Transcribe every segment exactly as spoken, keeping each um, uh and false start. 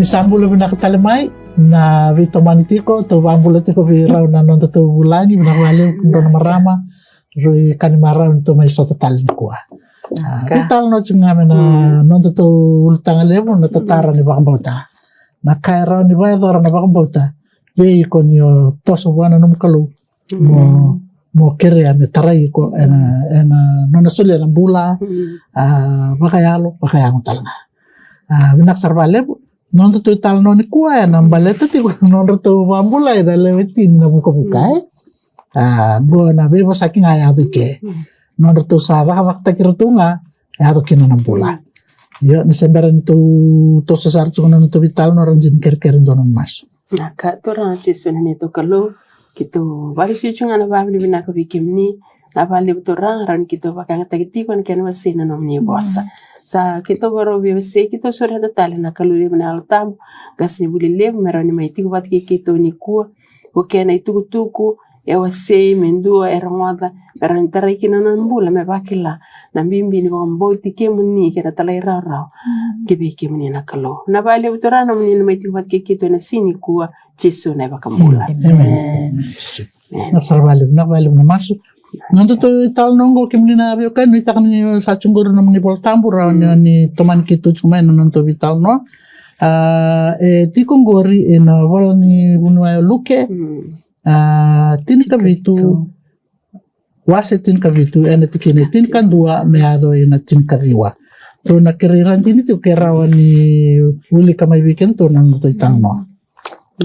Ni sa bula vinaka tale mai na veitomani tiko, tou vakabula tiko vei rau na noda tou vulagi, vinaka vakalevu drau na marama, rui ka ni marau ni tou mai sota tale nikua. Veitalanoa tiko ga me na noda tou ulutaga levu na tatara ni vakabauta. Na ka e rawa ni vakayacora na vakabauta vei iko ni o toso vua na nomu Kalou mo, mo kerea me tarai iko ena, ena nona solia na bula, a, vakayalo, vakayago tale ga. A, vinaka sara vakalevu. Nodratou italanoa nikua ena baleta tiko nodratou vakabulai na lewe tini na vukavuka, e? A, qo na veivosaki ga e yaco i ke. Nodratou sa cakacakataki iratou ga, e yaco kina na bula. Io, ni se bera ni tou toso sara tiko na nodratou veitalanoa, ra dini kerekere dua na masu. Na ka, Turaga Jisu na neitou Kalou, keitou vakasucu ga na vakavinavinaka vei kemuni, na vakalevu Turaga, rawa ni keitou vakayagataki tiko na kena wasei na nomuni vosa. Sa keitou vakarau veiwasei, keitou sureta tale na Kalou levu na Yalo Tabu, qasenivuli levu, me rawa ni mai tiko vata kei keitou nikua, o kena itukutuku, e wasei, me dua, e rogoca, me rawa ni tarai kina na bula, me vakila na bibi ni vakabauti kemuni, kei na talairawarawa, ki vei kemuni na Kalou. Na vakalevu Turaga, nomuni na mai tiko vata kei keitou ena siga nikua, Jisu na iVakabula. Emeni. Emeni. Jisu. Emeni. Vinaka sara vakalevu, vinaka vakalevu na masu. Nodatou italanoa oqo kemuni na veiwekani, nuitaka ni sa tiko qori nomuni iVola Tabu, rawa ni, ni tomani keitou tiko mai na nodatou veitalanoa. A, e tiko qori ena ivola ni vuniwai o Luke. A, tinikavitu. Wase tinikavitu, ena tikina e tinikadua me yaco ena tinikaciwa. Tou na kerei ira dina tiko ke rawa ni wilika mai vei kedatou na nodatou italanoa.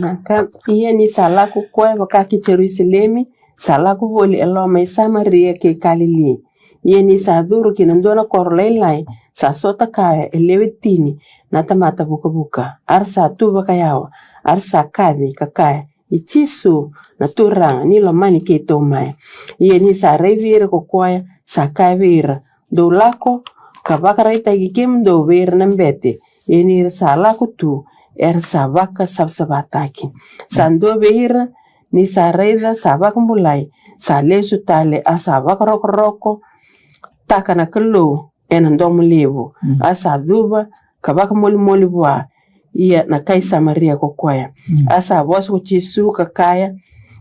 Na ka, ia ni sa lako koya vaka ki Jerusalemi, sa lako voli e loma i Samaria kei Kalili. Ia ni sa curu ki na dua na koro lailai, sa sota kaya e lewe tini na tamata vukavuka, a ra sa tu vakayawa, a ra sa kaci ka kaya, I Jisu, na Turaga, ni lomani keitou mai. Ia ni sa raici ira ko koya, sa kaya vei ira, Dou lako ka vakaraitaki kemudou vei ira na bete. Ia ni ra sa lako tu, era sa vakasavasavataki. Sa dua vei ira ni sa raica sa vakabulai, sa lesu tale, a sa vakarokorokotaka na Kalou ena domo levu, a sa cuva ka vakamolimoli vua, ia na kai Samaria ko koya. A sa vosa ko Jisu ka kaya,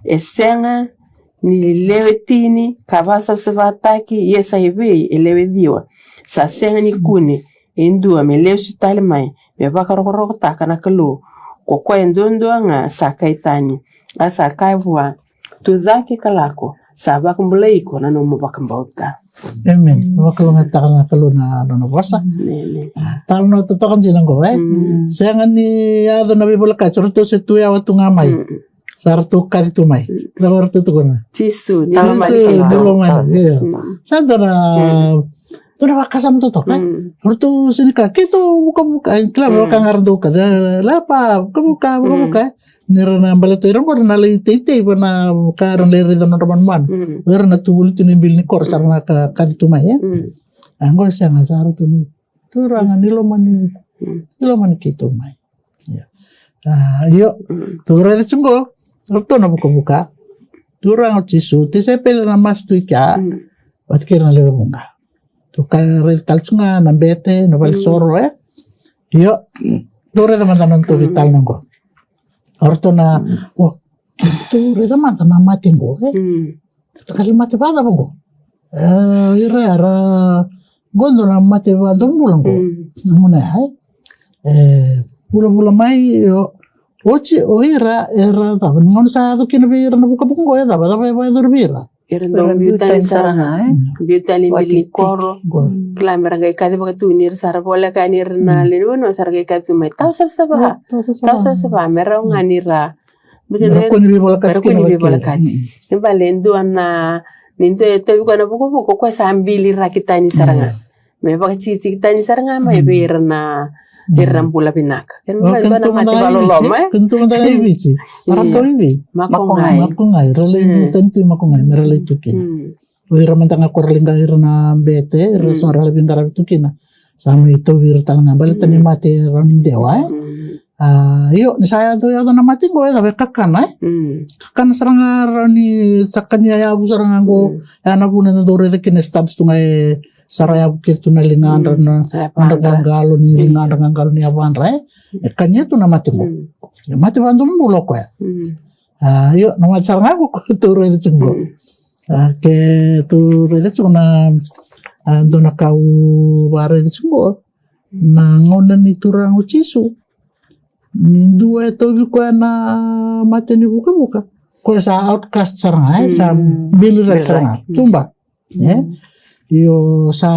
E sega ni lewe tini ka vakasavasavataki, ia sa evei e lewe ciwa? Sa sega ni kune e dua me lesu tale mai me vakarokorokotaka na Kalou. Ko koya duadua ga sa kai tani. A sa kaya vua, Tu cake ka lako, sa vakabulai iko na nomu vakabauta. Emeni. Vakalougatataka na Kalou na nona vosa. Emeni. A, talanoa totoka dina qo, e? Sega ni yaco na veivolekati, ratou se tu yawa tu ga mai. Sa ratou kaci tu mai. Cava ratou tukuna? Jisu, ni lomani keitou. Ni lomani, io. Sa dua na Dua na vakasama totoka, e? Ratou sega ni kaya, keitou vukavuka, e, kila vaka ga ra dau kaya, lapa, vukavuka, vukavuka, e? Ni ra na baleta ira qori na lai teitei, va na ka ra lai raica nodra manumanu. O ira na tu voli tu ni bili ni koro, sa ra na ka, kaci tu mai, e? A, qo sega, sa ratou ni, Turaga, ni lomani, ni lomani keitou mai. Io. A, io. Tou raica tiko qo, ratou na vukavuka. Turaga o Jisu, tisaipeli na masu tu i kea, vata kei ira na lewe vuqa. Tou ka raica tale tiko ga na bete, na valenisoro, e? Io. Tou raica mada na nodatou veitalanoa qo. O ratou na, o, tou raica mada na mate qo, e? Takali mate vakacava qo? E, ira era qo dua na mate vakadobula qo. Na gone ya, e? E, vulavula mai, o, oti, o ira, era cava? Ni gauna sa yaco kina vei ira na vukavuka qo, e cava? Cava e vakayacori vei ira? Era dau biu tani sara ga, e? Biu tani i bili ni koro. Kila me ra qai kaci vakatu ni ra sa ra voleka yani ira na lewe ni vanua sa ra qai kaci tu mai. Tau savasava. Tau savasava. Me rau ga ni ra Mera kua ni veivolekati. E bale e dua na, ni dua e tauvi koya na vukavuka, o koya sa biliraki tani sara ga. Me vakatikitiki tani sara ga mai vei ira na, ira na bula vinaka. Kena ibalebale e dua na mate vakaloloma, e? Kena tu mada ga i Viti. Era kau i vei? Makogai. Makogai. Ra lai biu tani tu i Makogai, me ra lai tu kina. O ira mada ga ko ra lai qai ira na bete, ira so ra lai veiqaravi tu kina. Sa mai tauvi ira tale ga, baleta ni mate rawa ni dewa, e? A, io, ni sa yaco, yaco na mate qo, e cava e kakana, e? Kakana sara ga rawa ni, sa kania yavu sara ga qo, e, na vuna eda dau raica kina e stubs tu ga e, Sa ra yavu kece tu na ligadra, na nodra qaqalo ni ligadra, qaqalo ni yavadra, e. E kania tu na mate qo. E mate vakadomobula o koya. A, io, na mate sara ga qo tou raica tiko qo. A, ke tou raica tiko na, a, dua na ka au vakaraica tiko qo. Na gauna ni Turaga o Jisu. Ni dua e tauvi koya na mate ni vukavuka. Koya sa outcast sara ga, e, sa biliraki sara ga. Tuba. E? Io, sa,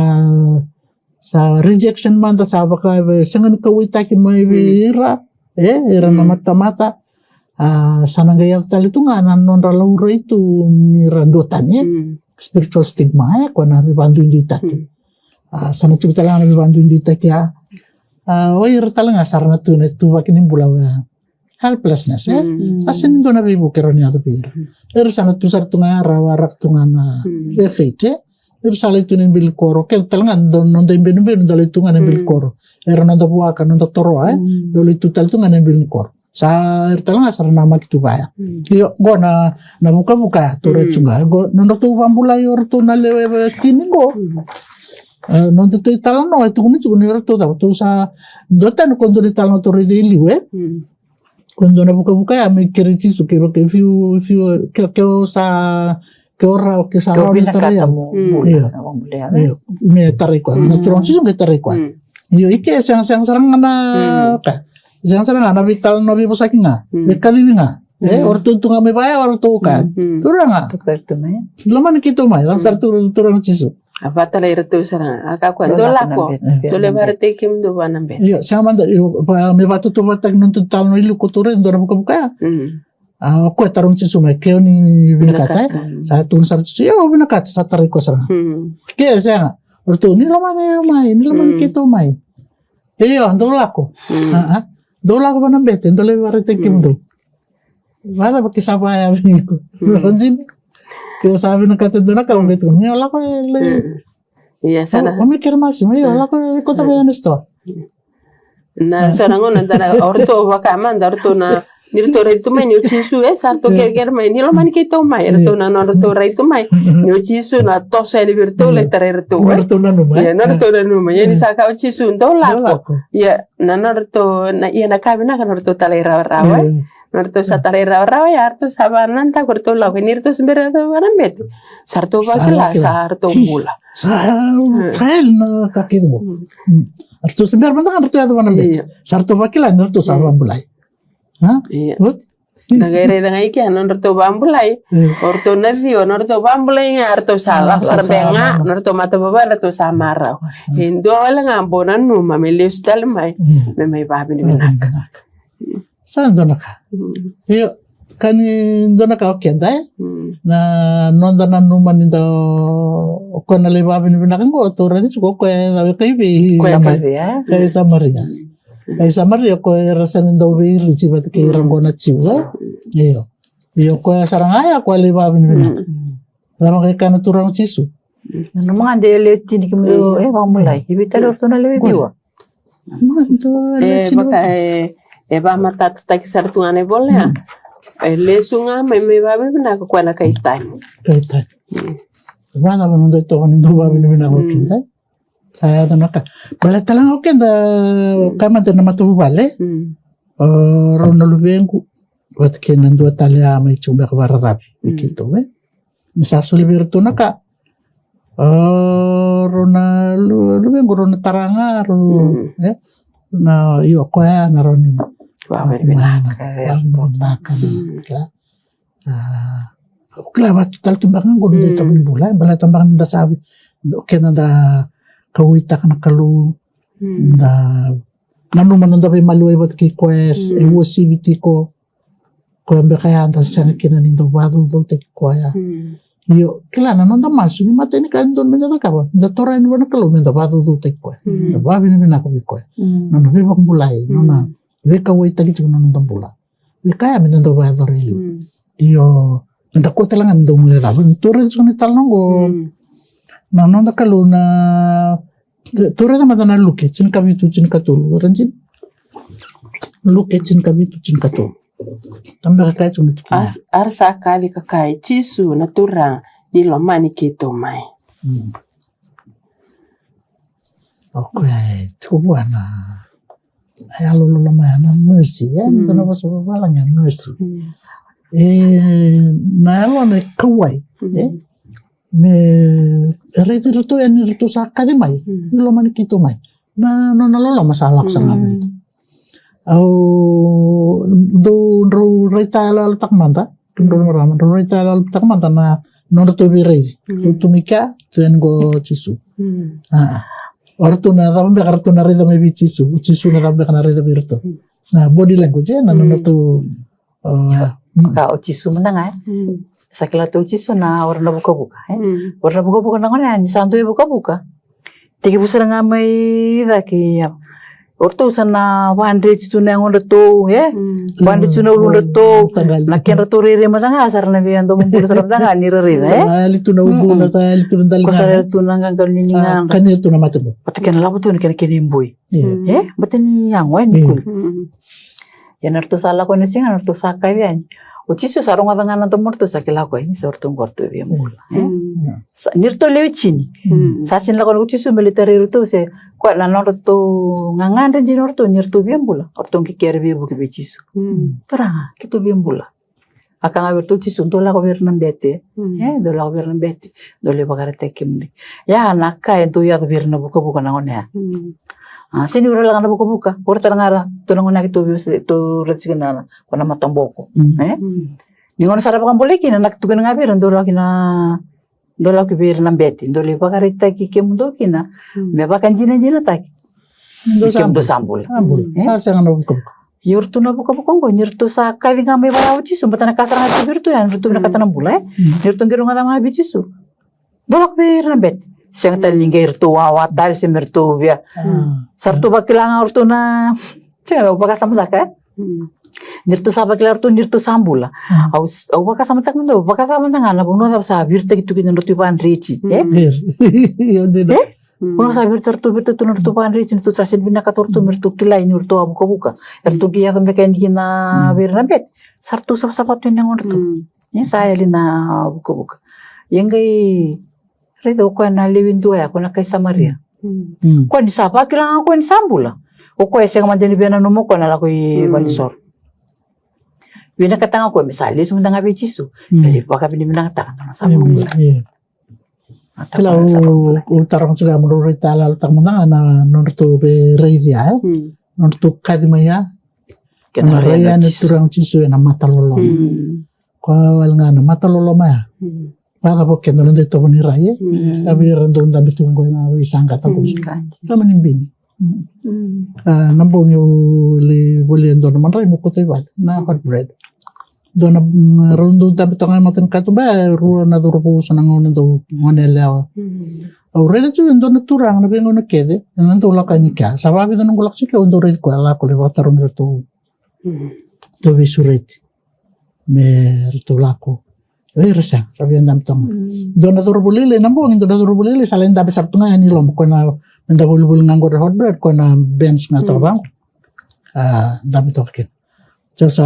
sa rejection mada, sa vaka, e, sega ni kauwaitaki mai vei ira. E, ira na matamata. A, sa na qai yaco tale tu ga na nodra laurai tu ni ra duatani, e? Spiritual stigma, e? Koya na veivakaduiduitaki. A, sa na tiko tale ga na veivakaduiduitaki, a. A, o ira tale ga sa ra na tu na ituvaki ni bula, e, helplessness, e? Sa sega ni dua na veivuke e rawa ni yaco vei ira. Ira sa na tu sara tu ga, ra waraka tu ga na, e, fate, e? Ira sa lai tu na ibilikoro. Keda tale ga, noda ibenubenu da lai tu ga na ibilikoro. Era noda vuaka, noda toroa, e? Da lai tu tale tu ga na ibilikoro. Sa ira tale ga sa ra namaki tu vaya. Io, qo na, na vukavuka ya tou raica tu ga. Qo nodratou vakabulai o ratou na lewe tini qo. E, nodatou italanoa e tukuni tiko ni ratou cava, tou sa duatani, ko dua na italanoa tou raica i liu, e? Ko dua na vukavuka ya me kerei Jisu, ke, ke, if you, if you, ke, ke o sa, ke o rawa, ke sa rawa ni tarai au. Io. Io, me tarai koya. Na Turaga o Jisu qai tarai koya. Io, i ke e sega, sega sara ga na ka. Sega sara ga na veitalanoa, veivosaki ga. Veikacivi ga. E, o ratou tu ga mai vaya, o ratou kaya, Turaga, lomani keitou mai. Lako sara tu, Turaga o Jisu. A vakatalai iratou sara ga, a kaya o koya, dou lako, dou lai vakaraitaki kemudou vua na bete. Io, sega mada, io, me vakatautauvatataki na nodatou italanoa i liu ko tou raica, dua na vukavuka ya. A, o koya tarogi Jisu mai, ke o ni vinakata, e? Sa tukuna sara o Jisu, io, au vinakata, sa tarai koya sara ga. Ke sega, o ratou, ni lomani au mai, ni lomani keitou mai. Io, dou lako. A, a. Dou lako vua na bete, dou lai vakaraitaki kemudou. Vacava ke sa vaya vei iko? Rajini. Ke sa vinakata dua na ka, o qai tukuna, io, lako e lai. Ia, sa na. O me kere masima, io, lako e kauta mai ena sitoa. Na so na gauna da na, o ratou vaka mada, o ratou na, ni ratou rai tu mai ni o Jisu, e, sa ratou kerekere mai, ni lomani keitou mai, e ratou na nodratou rai tu mai ni o Jisu na toso yani vei iratou, lai tarai iratou, e. Ia, nodratou nanuma, ia ni sa kaya o Jisu, dou lako. Ia, na nodratou, na, ia na ka vinaka nodratou talairawarawa, e. Nodratou sa talairawarawa, ia ratou sa vakanadaku ratou lako, ni ratou se bera yaco vua na bete. Sa ratou vakila, sa ratou bula. Sa, sa yali na ka kece qo. Ratou se bera mada ga ratou yaco vua na bete. Sa ratou vakila ni ratou sa vakabulai. A? Io. Oti? Da qai raica ga i kea nodratou vakabulai. O ratou na ciwa, nodratou vakabulai ga, ratou sa lako sara beka ga, nodratou matavuvale, ratou sa marau. E dua wale ga bau nanuma me lesu tale mai, me mai vakavinavinaka. Sa dua na ka. Io, ka ni dua na ka o keda, e? Na noda nanuma ni da, o koya na lai vakavinavinaka qo, tou raica tiko o koya e cava, e kai vei? Kai Samaria. Kai Samaria, o koya era sega ni dau veiriti vata kei ira qo na Jiu, e? Io. Io, o koya sara ga ya, o koya lai vakavinavinaka. Cava qai kaya na Turaga o Jisu? Nanuma ga de lewe tini kemudou e vakabulai. E vei tale o ratou na lewe ciwa? E vaka e, e vakamatatataki sara tu ga na ivola ya. E lesu ga mai, mai vakavinavinaka o koya na kai tani. Kai tani. Vacava na noda itovo ni dau vakavinavinaka o keda? Sa yaco na ka. Baleta tale ga o keda, ka mada na matavuvale. O rau na luvequ vata kei na dua tale a mai tiko beka vakararavi vei keitou, e? Ni sa soli vei iratou na ka. O rau na lu-, luvequ, rau na tara ga, rau, e? Na, io, koya na rawa ni vakavinavinaka, vakavinavinaka, e? A, au kila vata tale tu beka ga qo na noda itovo ni bula, e? Baleta beka ni da sa, o keda da kauwaitaka na Kalou, da nanuma na noda veimaliwai vata kei koya, e uasivi tiko. Koya beka ya da sega kina ni dau vakacaucautaki koya. Io, kila na noda masu ni matai ni ka e dodonu me da cakava, da toro yani vua na Kalou me da vakacaucautaki koya, da vakavinavinaka vei koya. Nona veivakabulai, nona veikauwaitaki tiko na noda bula. Veika ya me da dau vakayacora e liu. Io, me da kua tale ga me dau guilecava. Tou raica tiko na italanoa qo. Na noda Kalou na, tou raica mada na Luke tinikavitu, tinikatolu, raica. Luke tinikavitu, tinikatolu. Tabeka kaya tiko na tikina. A ra sa kaci ka kaya, Jisu na Turaga, ni lomani keitou mai. Mm. O koya e tiko vua na yalo loloma ya, na mercy, e? Mm. Dua na vosa vavalagi ya, mercy. Mm. E, na yalona e kauwai, e? Mm. Me raici iratou yani ni ratou sa kaci mai, mm, ni lomani keitou mai. Na, na nona loloma sa lako sara ga vei iratou. Mm. Au, dou, drau raita yaloyalotaka mada, drau marama, drau raita yaloyalotaka mada na nodratou veiraici. Mm. Tou tu mai kea, tou yani qo o Jisu. Mm. A, a. O ratou na cava beka ratou na raica mai vei Jisu, o Jisu na cava beka na raica vei iratou. Mm. Na body language, e, na, mm, nodratou, a, mm. Ka o Jisu mada ga, e? Mm. Sa kila tu o Jisu na o ira na vukavuka, e? Mm. O ira na vukavuka na gone ya, ni sa dua e vukavuka. Tekivu sara ga mai cake, ia. O ratou sa na vadreti tu na yagodratou, e? Mm. Vadreti tu na uludratou, mm, na kedratou rairai mada ga, sa ra na via domobula sara mada ga ni ra raica, e? Sa yali tu na uduna, mm-mm, sa yali tu na daligadra. Ko sa yali tu na qaqalo ni, a, ligadra. Kania tu na mate qo. Vata kei na lavo tu na kena, kena iboi. Ia. Mm. E? Vata ni yago, e, ni, ia, kuli. Mm. Ia na ratou sa lako ena siga, na ratou sa kaci yani. O Jisu sa rogoca ga na domodratou, sa kila o koya ni sa o ratou qo ratou via bula. E? Mm. Sa, ni ratou lewe tini. Mm. Sa sega ni lako o Jisu me lai tarai iratou se koya na nodratou gagadre dina o ratou ni ratou via bula. O ratou qai kere veivuke vei Jisu. Mm. Turaga, keitou via bula. A kaya ga vei iratou o Jisu, dou lako vei ira na bete. Mm. E, dou lako vei ira na bete. Dou lai vakaraitaki kemuni. Ia na ka e dau yaco vei ira na vukavuka na gone ya. Mm. A, sega ni o ira lako na vukavuka. O ira tale ga ra, tou na gone ya keitou via, tou raica tiko na, na, ko na mataboko. Mm. E? Mm. Ni gauna sa ra vakabulai kina, na tukuna ga vei ira, dou lako kina, dou lako vei ira na bete, dou lai vakaraitaki kemudou kina, mm, me vakadinadinataki ni kemudou sa bula. Sa bula. Mm. E? Sa sega na vukavuka. Ia o ratou na vukavuka oqo, ni ratou sa kaci ga mai vaya o Jisu, baleta na ka sara ga e tu vei iratou ya, ni ratou vinakata na bula, e? Mm. Ni ratou qai rogoca ga vei Jisu. Dou lako vei ira na bete. Sega tale ni qai ratou wawa tale se me ratou via. Mm. Sa ratou vakila ga o ratou na, sega, au vakasamataka, e? Mm. Ni ratou sa vakila ratou ni ratou sa bula. Mm. Au, au vakasamataka mada, au vakasama mada ga na vanua cava sa viritaki tu kina nodratou ivadreti, e? Mm. E? Mm. Vanua sa viritaki ratou, viritaki tu nodratou ivadreti, ni ratou sa sega ni vinakata o ratou me ratou kila ni o ratou a vukavuka. Eratou qai yaco beka yani kina, mm, vei ira na bete. Sa ratou savasava tu yani na gauna ratou. Mm. Ia sa yali na vukavuka. Ia qai raica o koya na lewe dua ya, koya na kai Samaria. Mm. Mm. Koya ni sa vakila ga o koya ni sa bula, o koya e sega mada ni via nanuma o koya na lako i, mm, valenisoro. Vinakata ga o koya me sa lesu mada ga vei Jisu. Mm. Ele vakavinavinakataka na nona sa bula. Ia. Kila, au, au taroga tiko ya, mo drau raitayaloyalotaka mada ga na nodratou veiraici ya, e? Mm. Nodratou kaci mai ya. Kena rai yani na Turaga o Jisu ena mata loloma. Mm. Koya wale ga na mata loloma ya. Mm. Vakacava o keda na dau itovo ni rai, e? Mm. Ka vei ira dau dabe tu qo ena veisaqata qo. Mm. Ka mani bini. Mm. A, na bogi au lai volia e dua na madrai meu kauta i vale na hot bread. Dua na, mm, rau dau dabe toka ga e mata ni katuba, e rua na cauravou, so na gauna dau gone yalewa. Mm. Au raica tiko e dua na turaga na veigauna kece, na dau lako yani kea. Sa vavica noqu lako tiko kea, au dau raici koya, lako lai vakatarogi iratou. Mm. Dau veisureti me ratou lako. E, ra sega, ra via dabe toka ga. Mm. Dua na cauravou lailai, na bogi, dua na cauravou lailai sa lai dabe sara tu ga yani i loma, koya na, meda volivoli ga qori hot bread, koya na buns ga toka vaqo. A, dabe toka kina. Sa, sa,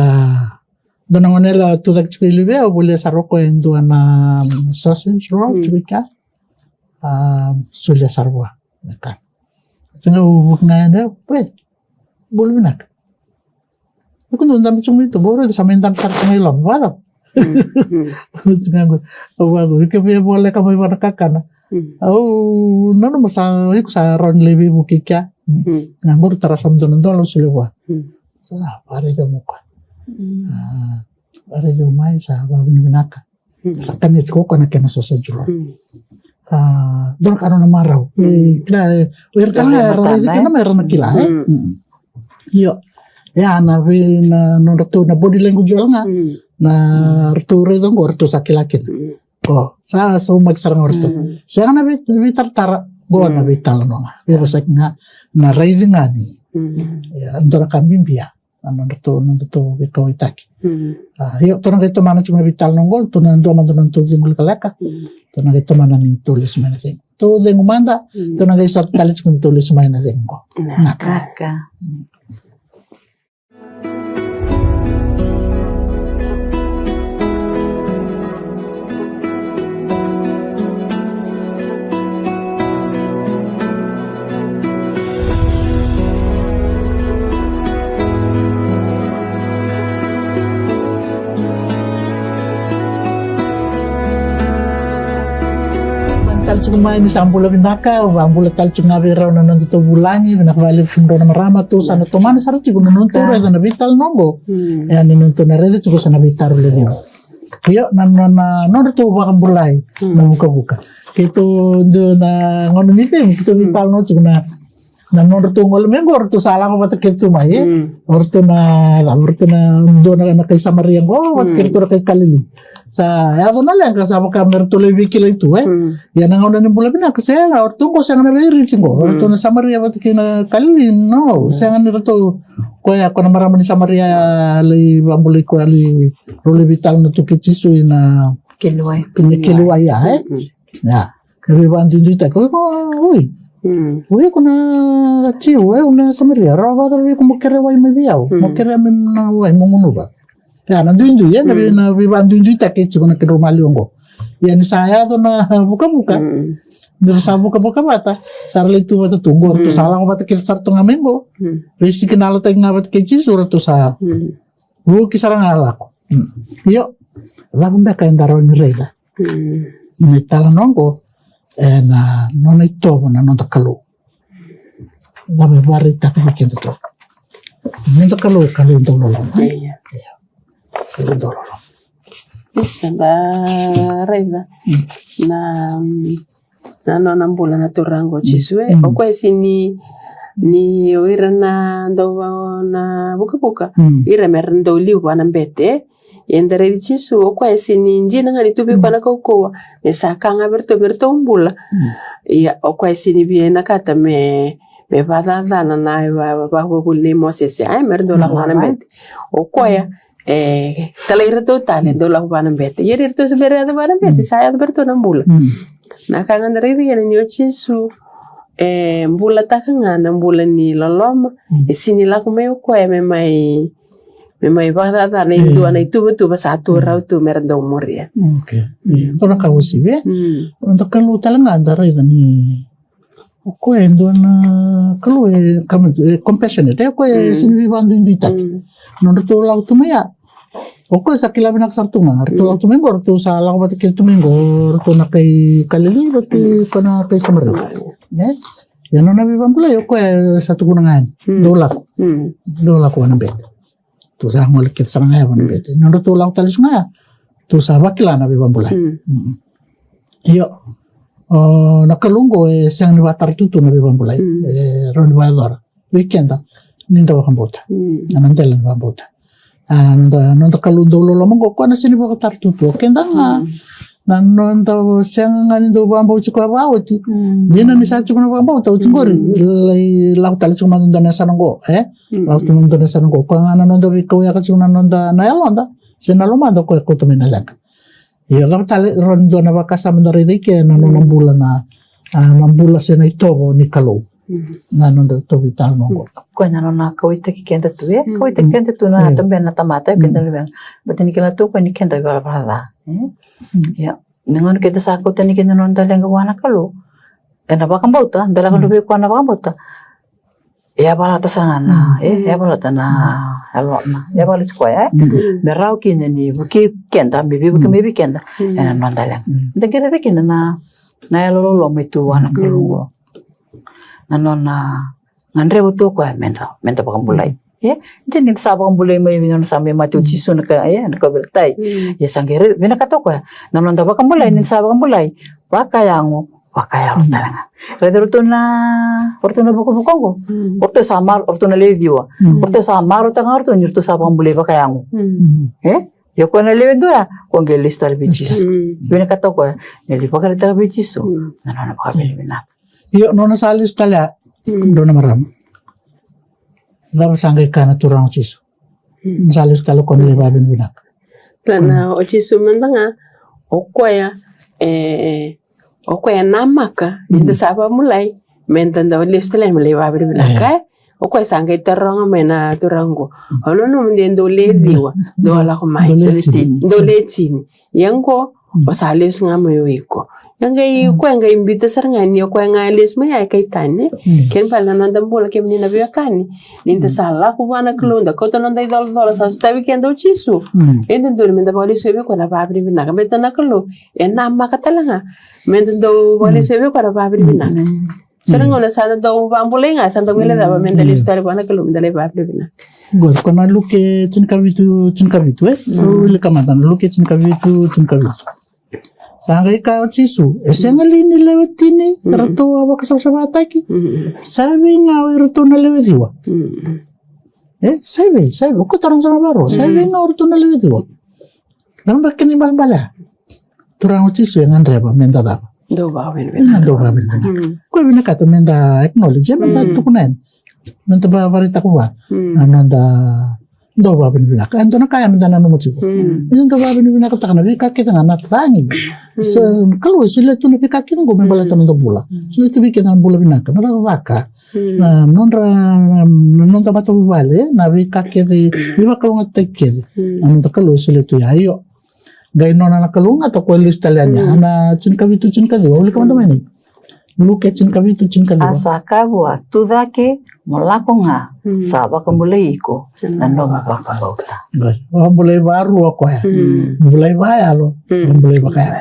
dua na gone yalewa tucake tiko i liu vei au, volia sara o koya e dua na, mm, sausage roll, mm, tiko i kea. A, solia sara vua. Na ka. Sa qai vuki ga yani, e, bula vinaka. Iko dau dabe tiko mai tu, bau raica sa mai dabe sara tu mai loma, vacava? Mm, mm. Tiko ga qo, au vacava, iko via voleka mai vua na kakana. Mm. Au nanuma sa, iko sa rawa ni lai veivuke i kea. Mm. Ga qori tara sa dua na dola au solia vua. Mm. Sa, vakaraici au mai o koya. Mm. A, vakaraici au mai, sa vakavinavinaka. Mm. Sa kania tiko o koya na kena sausage roll. Mm. A, dua na ka nona marau. Mm. E, kila, e, o ira tale ga era raici kina me ra na kila, e? Mm. Mm. Io. Ia, na vei, na nodratou na body language wale ga. Mm. Na ratou raica qo, ratou sa kila kina. Mm. Qo, sa saumaki sara ga o ratou. Mm. Sega na vei, veitaratara, qo na veitalanoa ga. Veivosaki ga, na raici ga ni. Mm. Ia, dua na ka bibi ya. Na nodratou, nodratou veikauwaitaki. Mm. A, io, tou na qai tomana tiko na veitalanoa qo, tou na dua mada na nodatou cegu lekaleka. Mm. Tou na qai tomana ni tou lesu mai na cegu. Tou cegu mada, mm, tou na qai sota tale tiko ni tou lesu mai na cegu qo. Naka. Naka. Mm. Tale tiko mai ni sa bula vinaka, au vakabula tale tiko ga vei rau na noda tou vulagi, vinaka vakalevu kemudrou na marama, tou sa na tomana sara tiko na nodatou raica na veitalanoa oqo. Mm. E, ni nodatou na raica tiko sa na veitaro levu. Io, na, na, na nodratou vakabulai, mm, na vukavuka. Keitou dua na gauna ni cegu, keitou veitalanoa tiko na, na nodratou gole mai qo, o ratou sa lako vata keitou mai, e? Mm. O ratou na, o ratou na dua na, na kai Samaria qo, vata, mm, kei ratou na kai Kalili. Sa yaco na leqa, sa vaka me ratou lai veikilai tu, e? Mm. Ia na gauna ni bula vinaka, sega, o ratou qo sega na veiriti qo. O ratou na Samaria vata kei na Kalili, no, sega ni ratou, koya, ko na marama ni Samaria, lai vakabulai koya, lai, rau lai veitalanoa tu kei Jisu ina keli wai. Ina keli wai, ia, e? Mm. Ia. Na veivakaduiduitaki, oi, ko, oi. Mm. Oi, ko na Jiu, e, o na Samaria. Rawa vakacava vei iko mo kerea wai mai vei au? Mm. Mo kerea mai na wai mo gunuva. Ia, na duidui, e, na vei, na veivakaduiduitaki e tiko na kedrau maliwa oqo. Ia, ni sa yaco na vukavuka. Mm. Ni ra sa vukavuka vata, sa ra lai tu vata tu. Qo ratou sa lako vata kece sara tu ga mai qo. Mm. Veisikinalotaki ga vata kei Jisu, ratou sa vuki sara ga lako. Mm. Io, cava beka eda rawa ni raica? Mm. Na italanoa oqo, e, na nona itovo na noda Kalou. Cava e vakaraitaka vei keda tu? Noda Kalou, Kalou dau loloma. Ia. Ia. Kalou dau loloma. Isa, da raica. Mm. Na, mm, na nona bula na Turaga o Jisu, e. Mm. O koya sega ni, ni o ira na dau va-, na vukavuka. Mm. Ira me ra dau liu vua na bete. Ia da raici Jisu, o koya e sega ni dina ga ni tu vei koya na kaukauwa, me sa ka ga vei iratou me ratou bula. Mm. Ia, o koya e sega ni via vinakata me, me vakacacana na va-, va-, vakavuvuli nei Mosese, ai, me ra dau lako vua na bete. O koya, e, talai iratou tale, dau lako vua na bete. Ia iratou se bera yaco vua na bete, sa yaco vei iratou na bula. Mm. Na ka ga da raica kina ni o Jisu, e, bulataka ga na bula ni loloma, mm, e sega ni lako mai o koya me mai me mai vakacacana e dua na ituvatuva sa tu rau tu me ra dau muria. Okay. Ia, dua na ka uasivi, e? Mm. Noda Kalou tale ga da raica ni o koya e dua na Kalou e, e compassionate, e, o koya e sega ni veivakaduiduitaki. Mm. Nodratou lako tu mai ya, o koya sa kila vinaka sara tu ga. Ratou lako tu mai qo, ratou sa lako vata kei ratou mai qo, ratou na kai Kalili vata kei koya na kai Samaria. Samaria. E? Ia nona veivakabulai o koya sa tukuna ga yani. Mm. Dou lako. Mm. Dou lako vua na bete. Tou sa gole kece sara ga ya vua na bete. Nodratou lako tale tiko ga ya, tou sa vakila na veivakabulai. Mm. Mm. Io, o, na Kalou oqo e sega ni vakatara tutu na veivakabulai. Mm. E rawa ni vakayacora vei keda ni da vakabauta. Mm. Na dela ni vakabauta. A, noda, noda Kalou dau loloma oqo, koya na sega ni vakatara tutu. O keda ga, mm, na noda sega ga ni dau vakabauti koya vakaoti. Mm. Dina ni sa tiko na vakabauta oti qori, mm, lai lako tale tiko mada dua na yasana oqo, e? Mm. Lako tiko mada dua na yasana oqo. Koya ga na noda veikauyaka tiko na noda, na yaloda se na lomada, o koya kauta mai na leqa. Ia, cava tale, rawa ni dua na vakasama da raica i ke na nona bula na, a, na bula se na itovo ni Kalou. Mm. Na noda tou veitalanoa oqo. Koya na nona kauaitaki keda tu, e? Mm. Kauaitaki keda tu na, mm, tabena na tamata, e, keda, mm, luvena. Baleta ni kila tu o koya ni keda ivalavala ca, e? Mm. Ia, na gauna keda sa kauta yani kina na noda leqa vua na Kalou, ena vakabauta, da lako, mm, vei koya na vakabauta. E yavalata sara ga na, mm, e, mm, yavalata na, mm, yalo, na, yavalata tiko ya, e? Mm. Me rawa kina ni vukei keda, me veivuke, mm, mai vei keda, mm, ena noda leqa. Mm. Da qai raica kina na, na yalo loloma e tu vua na, mm, Kalou oqo. Na nona gadreva tu o koya meda, meda vakabulai. Mm. E, de ni da sa vakabulai mai vei nona sa mai mate o, mm, Jisu na ka, e, na kauveilatai. Mm. Ia sa qai raica, vinakata o koya na noda vakabulai, mm, ni da sa vakabulai vakayago, vakayalo, mm, tale ga. Raica o ratou na, o ratou na vukavuka oqo. Mm. O ratou sa mar-, o ratou na le ciwa. Mm. O ratou sa marautaka ga o ratou ni ratou sa vakabulai vakayago. Mm. E? Ia o koya na lewe dua ya, o koya qai lesu tale vei Jisu. Mm. Vinakata o koya me lai vakaraitaka vei Jisu, mm, na nona vakavinavinaka. Io, nona sa lesu tale ya, mm, dua na marama. Cava sa qai kaya na Turaga o Jisu? Mm. Sa lesu tale o koya me lai vakavinavinaka. Ka na, mm, o Jisu mada ga, o koya, e, o koya e namaka ni da, mm, sa vakabulai, meda dau lesu tale me lai vakavinavinaka, e? O koya sa qai taroga mai na Turaga oqo. Mm. O nanuma de dou le ciwa, mm, dou lako mai, dou le tini. Dou le tini. Ia oqo, mm, o sa lesu ga mai o iko. Ia qai o koya qai biuta sara ga ni o koya ga e lesu mai ya e kai tani. Kena ibalebale na noda bula kemuni na veiwekani, ni da sa lako vua na Kalou, da kauta na noda icolacola, sa sotavi keda o Jisu. E dodonu me da vakalesuya vei koya na vakavinavinaka, baleta na Kalou e namaka tale ga me da dau vakalesuya vei koya na vakavinavinaka. So na gauna sa da dau vakabulai ga, sa da guilecava me da lesu tale vua na Kalou me da lai vakavinavinaka. Qori ko na Luke tinikavitu, tinikavitu, e? Au wilika mada na Luke tinikavitu, tinikavitu. Sa qai kaya o Jisu, e sega li ni lewe tini eratou a vakasavasavataki? Sa vei ga o iratou na lewe ciwa? E, sa vei, sa vei, o koya taroga sara na varo, sa vei ga o iratou na lewe ciwa? Lako beka kina ibalebale ya. Turaga o Jisu e gadreva me da cava? Dau vakavinavinaka. Dau vakavinavinaka. Ko e vinakata me da acknowledge, me da tukuna yani. Me da vakaraitaka vua na noda dau vakavinavinaka. E dua na ka ya me da nanuma tiko. Me da dau vakavinavinakataka na veika kece ga na cagi. So Kalou e solia tu na veika kece qo me baleta na noda bula. Solia tu vei keda na bula vinaka, na cakacaka, na nodra, na noda matavuvale, na veika kece, veivakalougatataki kece. Na noda Kalou e solia tu ya. Io. Qai nona na kalougata ko e lesu tale yani. A na tinikavitu, tinikaciwa, wilika mada mai ni. Luke tinikavitu, tinikaciwa. A sa kaya vua, tu cake, mo lako ga, sa vakabulai iko na nomu vakabauta. Qori. Vakabulai vakarua o koya. Bulai vakayalo, vakabulai vakayalo.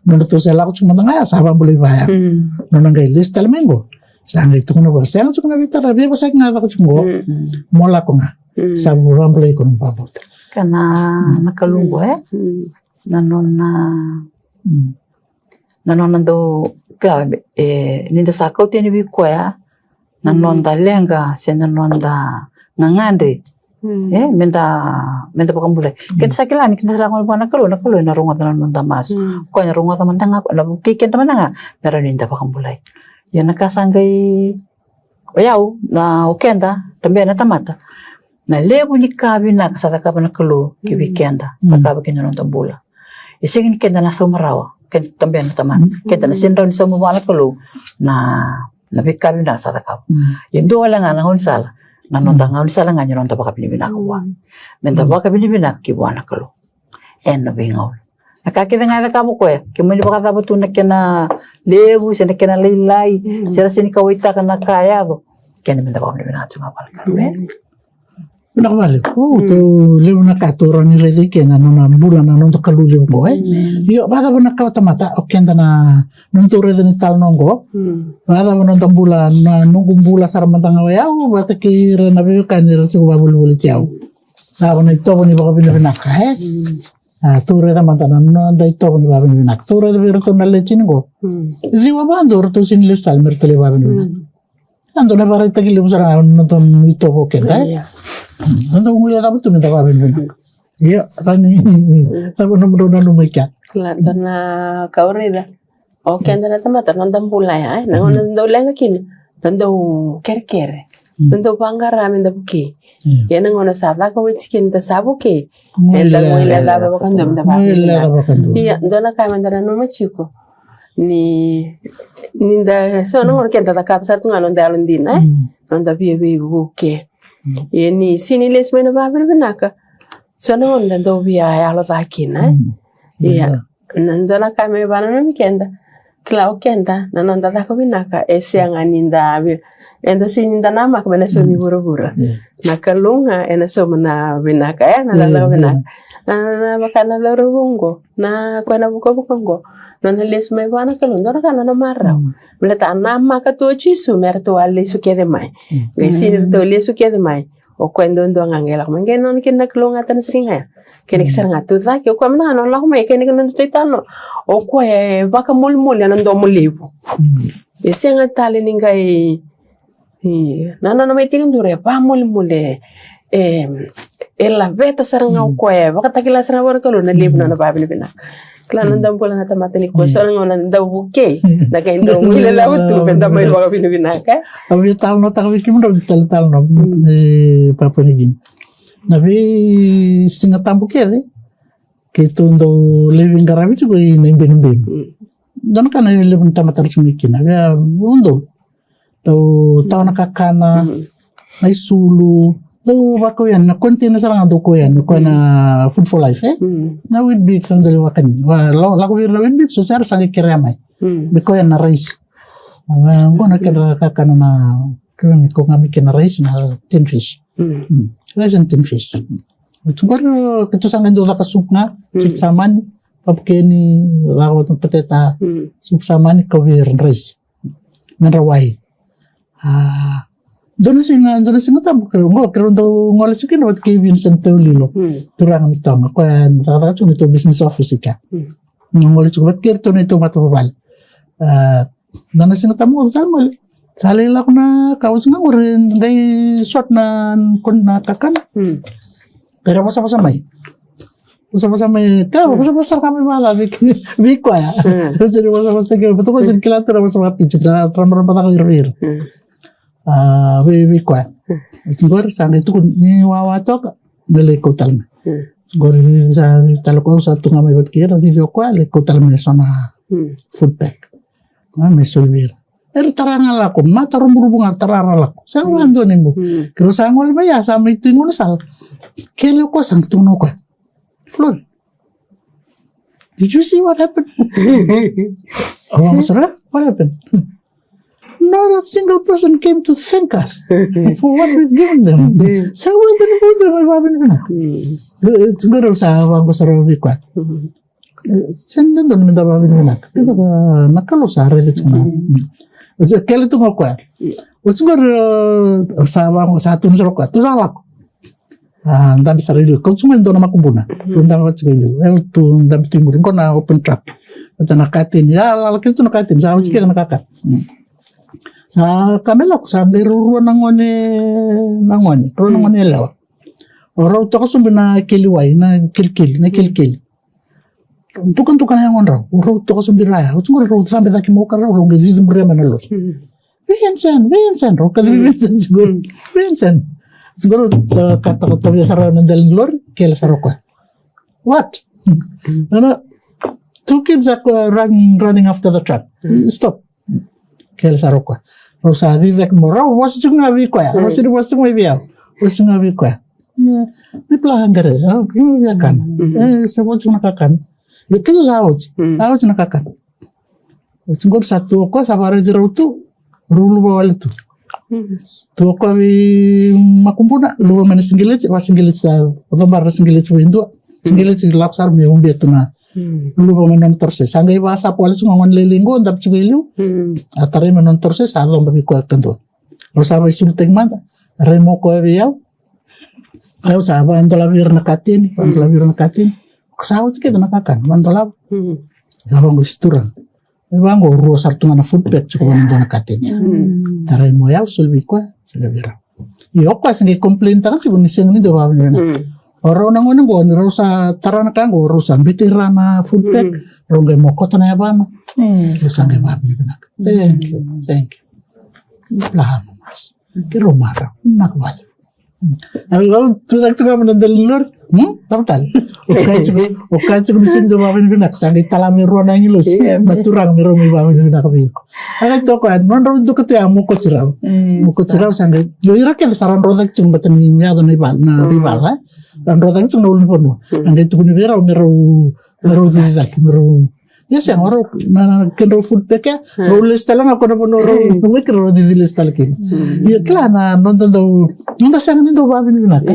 Nodratou sa lako tiko mada ga ya, sa vakabulai vakayalo. Nona qai lesu tale mai qo. Sa qai tukuna vua, sega tiko na veitara, veivosaki ga caka tiko qo. Mo lako ga. Sa vakabulai iko na nomu vakabauta. Ka na, na Kalou qo, e? Na nona, na nona dau, ka, e, ni da sa kauta yani vei koya na noda leqa se na noda gagadre. E, me da, me da vakabulai. Keda sa kila ni keda sa lako vua na Kalou, na Kalou ena rogoca na noda masu. Koya ena rogoca mada ga, na vukei keda mada ga me rawa ni da vakabulai. Ia na ka sa qai, o yau, na, o keda, tabe na tamata. Na levu ni ka vinaka sa cakava na Kalou ki vei keda, cakava ki na noda bula. E sega ni keda na sauma rawa, keda tabe na tamata. Keda na sega ni rawa ni sauma vua na Kalou na, na veika vinaka sa cakava. Ia dua wale ga na gaunisala, na noda gaunisala ga ni noda vakavinavinaka vua. Me da vakavinavinaka ki vua na Kalou. Ena veigauna. Na ka kece ga e cakava o koya, ke mani vakacava tu na kena levu, se na kena lailai, se ra sega ni kauwaitaka na ka e yaco. Kena me da vakavinavinaka tu ga vua na Kalou, e? Vinaka vakalevu. O, tou levu na ka tou rawa ni raica i ke na nona bula na noda Kalou levu qo, e? Io, vakacava na ka o tamata, o keda na, nona tou raica ni talanoa qo. Vakacava noda bula, na noqu bula sara mada ga o yau, vata kei ira na veiwekani era tiko vakavolivoliti au. Cava na itovo ni vakavinavinaka, e? A, tou raica mada na noda itovo ni vakavinavinaka. Tou raica vei iratou na lewe tini qo. Ciwa vakadua ratou sega ni lesu tale me ratou lai vakavinavinaka. A dua na ivakaraitaki levu sara ga na noda itovo o keda, e? Ia. Noda guilecava tu me da vakavinavinaka. Ia, rani, cava nomudrau nanuma i kea? Kila, dua na ka au raica. O keda na tamata, noda bula ya, e? Na gauna da dau leqa kina, da dau kerekere. Da dau vaqara me da vukei. Ia na gauna sa caka oti kina da sa vukei, eda guilecava vakadua me da vakavinavinaka. Ia, dua na ka me da nanuma tiko. Ni, ni da, so na gauna keda cakava sara tu ga noda yalodina, e? Noda via veivuke. Ia ni sega ni lesu mai na vakavinavinaka. So na gauna da dau via yalo ca kina, e? Ia. Na dua na ka me vakananumi keda. Kila o keda, na noda caka vinaka, e sega ni da vi-, eda sega ni da namaka me na saumi vuravura. Na Kalou ga ena sauma na vinaka, e, na cakacaka vinaka. Na, na, na vaka na cauravou qo, na koya na vukavuka qo. Na, na lesu mai vua na Kalou, dua na ka na, na marau. Baleta a namaka tu o Jisu me ratou a lesu kece mai. Qai sega ni ratou lesu kece mai. O koya duadua ga qai lako mai. Qai nona kina na kalougata na siga ya. Kena kisa ga tu cake, o koya mada ga na lako mai, kena kina na tu i tano. O koya e vakamolimoli ena domo levu. E sega tale ni qai, e, na nona mai tekiduru e vakamolimoli, e, e laveta sara ga o koya, e vakatakila sara ga vua na Kalou na levu na nona vakavinavinaka. Kila na noda bula na tamata nikua, so na gauna da vukei, da qai dau guilecava tu me da mai vakavinavinaka. Au via talanoataka vei kemudrau na italatala na, e, Papua New Guinea. Na veisigatabu kece keitou dau lai veiqaravi tiko ina ibenibeni. Dua na ka na levu na tamata ra tu mai kina, via, dau, dau tawa na kakana, na isulu, dau vakau yani, na container sara ga dau kau yani, koya na Food for Life, e? Na Weet-Bix, au dau lai vakani. Va, la-, lako vei ira na Weet-Bix, o sa ra sa qai kerea mai. Mm. Me koya na rice. Oqo na kedra kakana na, kemuni ko ga me kena rice na tin fish. Mm. Mm. Rice and tin fish. Mm. Oti qori keitou sa qai dau caka soup ga, soup samani, papukeni, caka vata na pateta, soup samani, kau vei ira na rice. Medra wai. A, dua na siga, dua na Siga Tabu, keirau qo, keirau dau gole tiko kina vata kei Vincent Teulilo. Turaga ni Toga, koya na cakacaka tiko na neitou business office i kea. Gole tiko vata kei iratou na neitou matavuvale. A, dua na Siga Tabu qo sa gole. Sa lai lako na ka, oti ga qori dai sort na, ko na kakana. Keirau vosavosa mai. Vosavosa mai, ka, vosavosa sara ka mai vaka vei, vei koya. Sega ni vosavosa taki, vata koya sega ni kila tu na vosa vakaPidgin, sa rabaraba caka ira vei ira. A, vei, vei koya. Oti qori sa qai tukuni ni wawa toka, me lai kau tale mai. Qori sa, tale koya sa tu ga mai vata kei ira, vei koya, lai kau tale mai so na food pack. Ga me soli vei ira. Era tara ga lako, mata ruburubu ga tara ga lako. Sa ga dua ni bu. Keirau sa gole mai ya, sa mai tu i gaunisala. Kele o koya, sa ga tukuna o koya. Flori, did you see what happened? Au vaqo sara, what happened? Not a single person came to thank us for what we've given them. Sa ga dua ni bu, dua mai vavinavinaka. E, e, qori au sa vaqo sara vei koya. Sega ni dodonu meda vavinavinaka. Na Kalou sa raica tiko na. Oti kele tu ga o koya. Oti qori, e, sa vaqo, sa tukuna sara o koya, tou sa lako. A, dabe sara i liu. Kau tiko mai dua na makubuna. Tou dabe vata tiko i liu. E, tou dabe tu i muri. Qo na open trap. Vata na kateni. A, lala kece tu na kateni. Sa oti kece na kakana. Sa ka me lako, sa qai rau rua na gone, na gone. Rua na gone yalewa. O rau toka sobu na keli wai, na kelikeli, na kelikeli. Dukaduka na yagodrau, o rau toka sobu i ra ya. Oti qori rau cabe cake mai o ka rau, rau qai cici muria mai na lori. Vincent, Vincent, rau kacivi Vincent tiko. Vincent. Oti qori rau ka takatavia sara na dela ni lori, kele sara o koya. What? No, no. Two kids are, uh, run, running after the truck. Stop. Kele sara o koya. Rau sa cici cake mai, rau vosa tiko ga vei koya. Rau sega ni vosa tiko mai vei au. Vosa tiko ga vei koya. Me, me pla qere, a, ke me via kana. E, sa vosa tiko na kakana. Io, keitou sa oti. Sa oti na kakana. Oti qori sa tu o koya, sa vakaraici rau tu. Rau luva wale tu. Tu o koya vei makubuna, luva mai na sigileti, va sigileti sa, cobara na sigileti vei dua. Sigileti lako sara me ubia tu na luva mai nona torosesi. Sa qai vasapu wale tiko ga gone lailai qo, dabe tiko i liu. A tarai mai nona torosesi, a coba vei koya kadua. Rau sa vaisulutaki mada, rai mai o koya vei au. Au sa vadolavi ira na kateni, vadolavi ira na kateni. Sa oti kece na kakana, vadolava. Sa vaqo, se turaga. E vaqo, rua sara tu ga na food pack tiko vua na dua na kateni. Tarai mai o yau, soli vei koya, soli vei rau. Io, o koya se qai complain taka tiko ni sega ni dau vavinavinaka. O rau na gone qo ni rau sa tara na ka qo, rau sa biuti ira na food pack, rau qai mokoto na yavana. Rau sa qai vavinavinaka. Thank you, thank you. Abraham mas. Keirau marau, vinaka vakalevu. Au, au tucake tu ga mai na dela ni lori. Hmm? Cava tale? O kaya tiko, o kaya tiko ni sega ni dau vavinavinaka, sa qai tala mai rua na agilosi. Na turaga me rau mai vavinavinaka vei iko. A qai toka, nodrau duka tu ya, mokoti rau. Mokoti rau sa qai, io, ira kece sa ra dro cake tiko, baleta ni yaco na ivala, na veivala, e? Ra dro cake tiko na ulunivanua. A qai tukuni vei rau me rau, me rau cici cake, me rau Ia sega, o rau na, na kedrau food pack ya, rau lesu tale ga ko na vanua rau, na weki rau cici lesu tale kina. Ia kila na noda dau, noda sega ni dau vavinavinaka.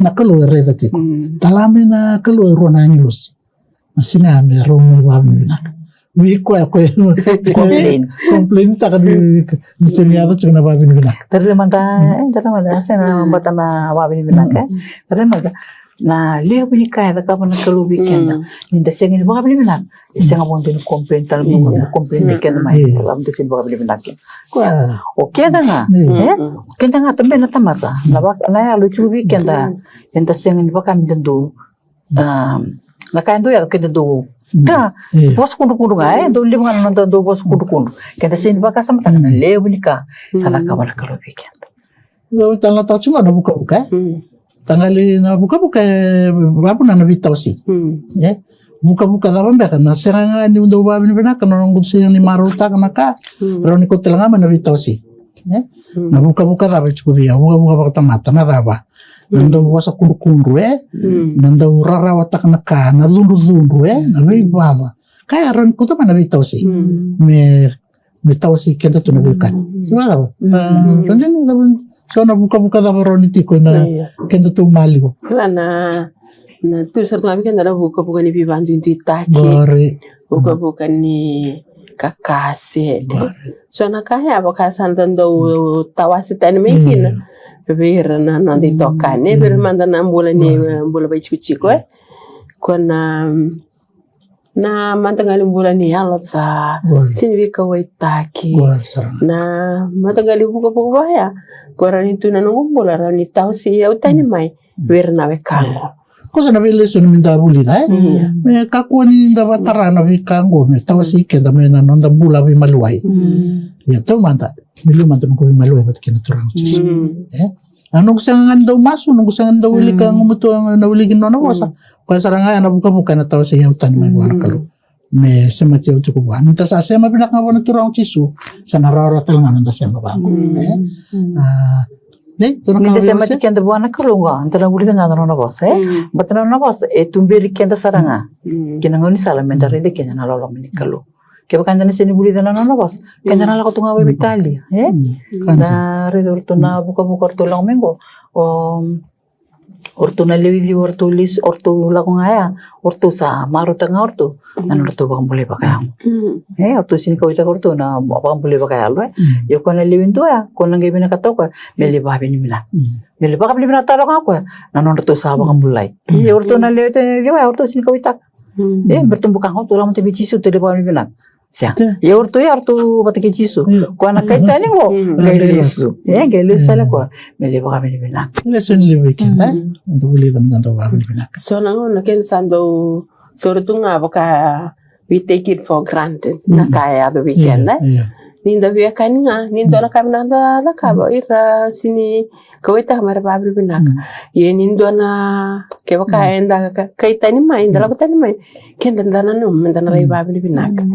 Na Kalou e raica tiko. Tala mai na Kalou e rua na agilosi. Na siga me rau mai vavinavinaka. Vei koya, koya complain, complain taka ni, ni sega ni yaco tiko na vavinavinaka. Tale mada, e, tale mada, sega na bata na vavinavinaka. Tale mada. Na levu ni ka e cakava na Kalou vei keda. Ni da sega ni vakavinavinaka. E sega vakadua ni complain tale mai, complain vei keda mai. Vakadua sega ni vakavinavinaka keda. O keda ga, e? O keda ga tabe na tamata. Na vaka, na yalo e tiko vei keda. Eda sega ni vaka me da dau. Na ka e dau yaco keda dau. Ka, vosa kudrukudru ga, e? Dau levu ga na noda dau vosa kudrukudru. Keda sega ni vakasamataka na levu ni ka. Sa cakava na Kalou vei keda. Au tale na tau tiko na vukavuka, e? Tagali na vukavuka e vavuna na veitawasi. E? Vukavuka cava beka, na sega ga ni dau vavinavinaka, na noqu sega ni marautaka na ka, rau ni kau tale ga mai na veitawasi. E? Na vukavuka cava e tiko vei au, vukavuka vakatamata, na cava? Na dau vosa kudrukudru, e? Na dau rarawataka na ka, na cudrucudru, e? Na veivala. Ka ya rawa ni kauta mai na veitawasei. Mm. Me, me tawasei keda tu na veika. Mm. Sa vacava? Mm. Ah, sa dina, cava, so na vukavuka cava rawa ni tiko ina keda tu maliwa. Kila na, na tu sara tu ga vei keda na vukavuka ni veivakaduiduitaki. Qori. Vukavuka ni kakase. Qori. So na ka ya vaka sa da dau tawase tani mai kina. Vei ira na, na noda itokani. Vei ira mada na bula ni, bula vaitikotiko, e. Ko na, na mataqali bula ni yalo ca, sega ni veikauwaitaki. Na mataqali vukavuka vaya. Ko rawa ni tu na noqu bula, rawa ni tawasei au tani mai vei ira na wekaqu. Ko sa na veilesoni me da vulica, e? Me kakua ni da vatara na veika qo me tawasei keda mai na noda bula veimaliwai. Ia taumada, ni liu mada noqu veimaliwai vata kei na Turaga o Jisu. E? A noqu sega ga ni dau masu, noqu sega ni dau wilika gumatua na wiliki ni nona vosa. Koya sara ga ya na vukavuka ena tawasei au tani mai vua na Kalou. Me semati au tiko vua. Ni da sa sema vinaka ga vua na Turaga o Jisu, sa na rawarawa tale ga na noda sema vaqo. E? A, nei, tou na ka vei wase? Ni da semati keda vua na Kalou ga, da na vulica ga na nona vosa, e? Baleta na nona vosa e tuberi keda sara ga ki na gaunisala me da raica kina na loloma ni Kalou. Kevaka eda na sega ni vulica na nona vosa, keda na lako tu ga vakaveitalia, e? Na raica o ratou na vukavuka o ratou lako mai qo, o, o ratou na lewe ciwa o ratou lesu, o ratou lako ga ya, o ratou sa marautaka ga o ratou na nodratou vakabulai vakayago. E, o ratou sega ni kauwaitaka o ratou na vakabulai vakayalo, e? Ia o koya na lewe dua ya, ko na qai vinakata o koya me lai vakavinavinaka. Me lai vakavinavinaka tale ga o koya na nodratou sa vakabulai. Ia o ratou na lewe ciwa ya, o ratou sega ni kauwaitaka. E, me ratou buka ga, o ratou lako mada vei Jisu, tou lai vakavinavinaka. Sega. Ia o ratou ya, o ratou vata kei Jisu. Koya na kai tani qo, qai lesu. E, qai lesu tale koya me lai vakavinavinaka. Lesoni levu vei keda, e? Eda vulica me da dau vakavinavinaka. So na gauna keda sa dau taura tu ga vaka we take it for granted na ka e yaco vei keda, e? Ni da veiwekani ga, ni dua na ka vinaka da cakava, ira sega ni kauwaitaka me ra vakavinavinaka. Ia ni dua na, kevaka eda ka-, kai tani mai, da lako tani mai, keda da nanuma me da na lai vakavinavinaka.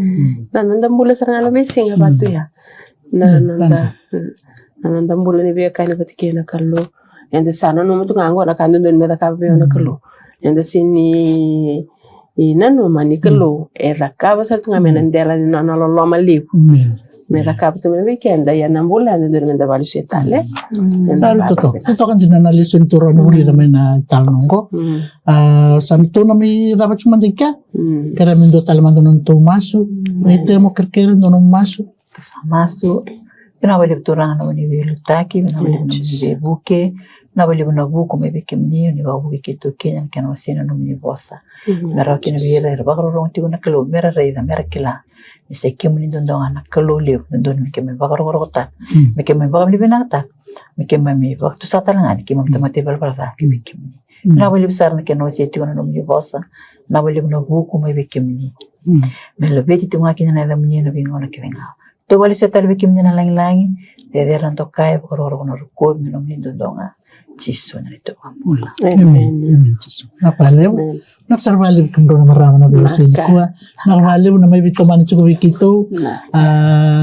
Na noda bula sara ga na veisiga vatu ya. Na noda, na noda bula ni veiwekani vata kei na Kalou. Eda sa nanuma tu ga qo na ka dodonu me cakava vei au na Kalou. Eda sega ni nanuma ni Kalou e cakava sara tu ga mai na dela ni nona loloma levu. Me cakava tu mai vei keda, ia na bula eda dodonu me da vakalesuya tale. Eda totoka dina na lesoni tou rawa ni vulica mai na italanoa qo. A, sa na tou na mai cava tu mada i kea. Kerea me dua tale mada na nodatou masu. Na i temo kerekere dua na masu. Sa masu. Vinaka vakalevu Turaga na nomuni veiliutaki, vinaka vakalevu na nomuni veivuke, vinaka vakalevu na vuku mai vei kemuni, oni vakavuke keitou kina ena kena wasei na nomuni vosa. Me rawa kina vei ira era vakarorogo tiko na Kalou, me ra raica, me ra kila ni sa i kemuni duadua ga na Kalou levu, dodonu me keimami vakarokorokotaka, me keimami vakavinavinakataka, me keimami vakatusa tale ga ni keimami tamata ivalavala ca vei kemuni. Vinaka vakalevu sara na kena wasei tiko na nomuni vosa, vinaka vakalevu na vuku mai vei kemuni. Me laveti tiko ga kina na yacamuni ena veigauna kece ga. Tou vakalesuya tale vei kemuni na lagilagi, cecere na dokai, vakarokoroko na rokovi, me nomuni duadua ga. Jisu na neitou iVakabula. Emeni. Emeni Jisu. Vinaka vakalevu. Vinaka sara vakalevu kemudrau na marama na veiwasei nikua. Vinaka vakalevu na mai veitomani tiko vei keitou.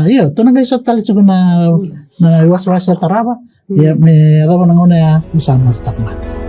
Io, tou na qai sota tale tiko na, na iwasewase e tarava. Ia me yacova na gauna ya, ni sa moce toka mada.